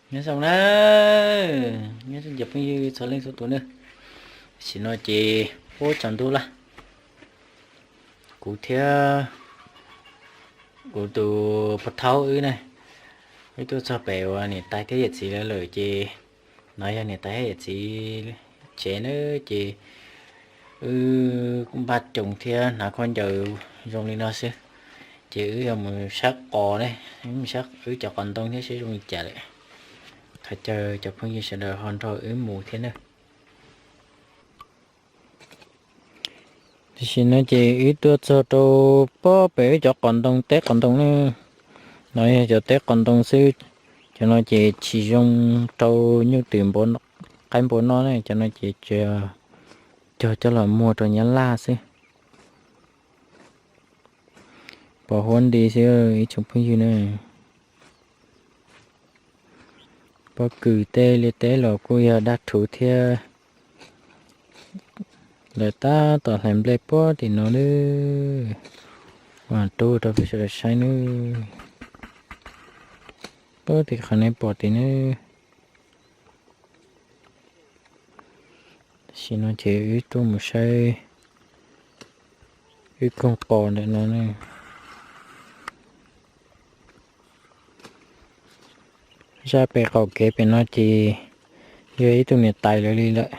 Nyob zoo na, nyob zoo cov phooj ywg txhua leej txhua tus na. Tam sim no ces ua tsaus ntuj lawm, kuv thiab kuv tus pog thaub wb ne, wb tuaj txog pem uas niam tais thiab yawm txiv lawv lawm ces, no yog niam tais thiab yawm txiv tsev na, ces wb kuj npaj coos thiab hnav khaub ncaws zoo li no xwb, ces wb yuav mus saib qos ne, wb cov qos ntoo thiab seb zoo li cas lawm. Thov caw cov phooj ywg sawv daws ho nrog wb mus thiab na. Tam sim no ces wb tuaj txog rau pob pem wb cov qos ntoo, teb qos ntoo na. No yog cov teb qos ntoo xwb, cov no ces tsis zoo rau nyuj twm qaib npua noj ne, cov no ces cog coj los muag rau Nyab Laj xwb. Pom huab nti xwb ib tsoom phooj ywg na. Pob kws tej liaj teb los kuj yog daj rhuv thiab. Lawv tab tom hlais nplej puag tim no lawm. Ua rub rau peb sawv daws saib nawb. Puag tim qhov nej pom tim nawb. Tam sim no ces wb tuaj mus saib wb koog qos ntawm no ne. Zaj pem qaum kev pem no ces yog ib tug niam tais lawv li lawm.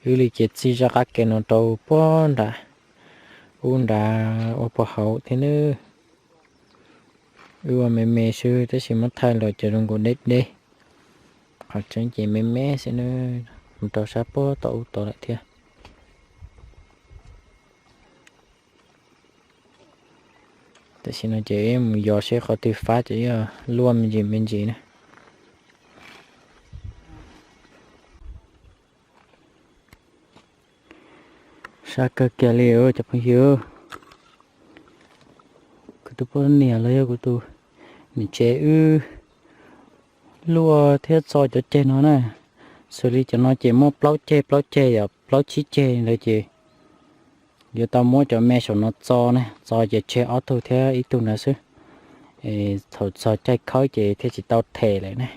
Wb li ces txij zaj qab kev no rau puag nram ub nrad ua puag hauv thiab nawb. Wb ua me me xwb tab sis muab thaij los cov zoo nkaus deb deb. Qhov tseeb ces me me xwb nawb, mus rau sab puag tom ub tod lawm thiab. Tam sim no ces mus yos seb qhov twg fab ces yog luaj me ntsis me ntsis na. Sab kawg kiag li cov phooj ywg. Kuv tus poj niam los yog kuv tus niam tsev wb luaj thiab txo cov ceg no na. Xws li cov no ces muaj plaub ceg, plaub ceg yog plaub tsib ceg ntawd ces yuav tau muab cov me saum no txo na, txo ces tseg ob tug thiab ib tug ntawd xwb. Thaum txog caij khawb ces thiaj tsis tau them lawm ne.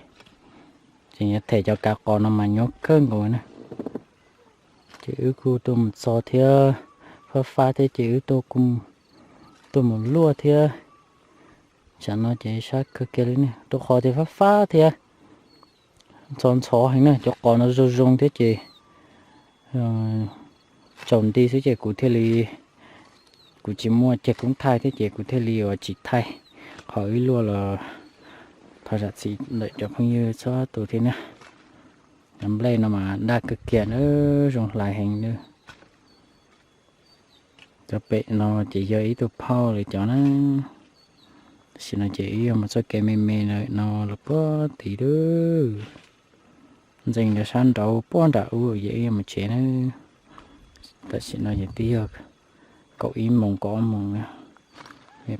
Ces yuav them cov kav qos no mas nyuaj kawg nkaus na. Ces wb kuj tuaj mus txo thiab, fab fab thiab ces wb tuaj mus luaj thiab. Tsam no ces sab kawg kiag li ne, rau qhov tias fab fab thiab ntxhov ntxhov heev na, cov qos no zoo zoo thiab ces tsaus nti xwb ces kuv thiaj li, kuv tsis muaj ceg koob thaij thiab ces kuv thiaj li yuav tsis thaij qhov wb luaj los thov zam txim ntawm cov phooj ywg txhua tus thiab na. Cov nplej no mas daj kawg kiag na, zoo hlais heev na. Cov pem no ces yog ib tug phauj lawv cov na. Tam sim no ces wb yuav mus txoj kev me me lawm no los puag tid lawm. Ntxeev cov sab nraud puag nram ub ces wb yuav mus tsev na. Tam sim no ces twb yog kaum ib moos kaum ob moos na.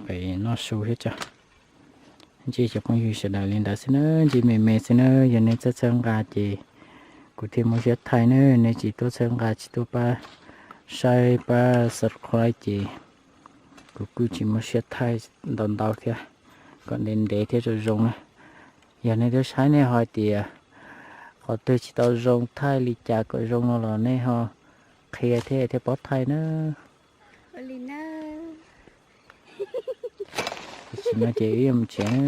Pem noj su thiab tso. Ntsib cov phooj ywg sawv daws li ntawd xwb na, ntsib me me xwb na, yog nej txawj txhawb nqa ces kuv thiaj muaj siab thaij na, nej tsis tuaj txhawb nqa tsis tuaj pab saib pab subscribe ces kuv kuj tsis muaj siab thaij ntau ntau thiab, kom ntev ntev thiab zoo zoo na. Yog nej twb saib nej ho tias qhov twg tsis tau zoo thaij li cas kom zoo no los nej ho qhia thiab thiaj paub thaij na. Tam sim no ces wb yuav mus tsev na.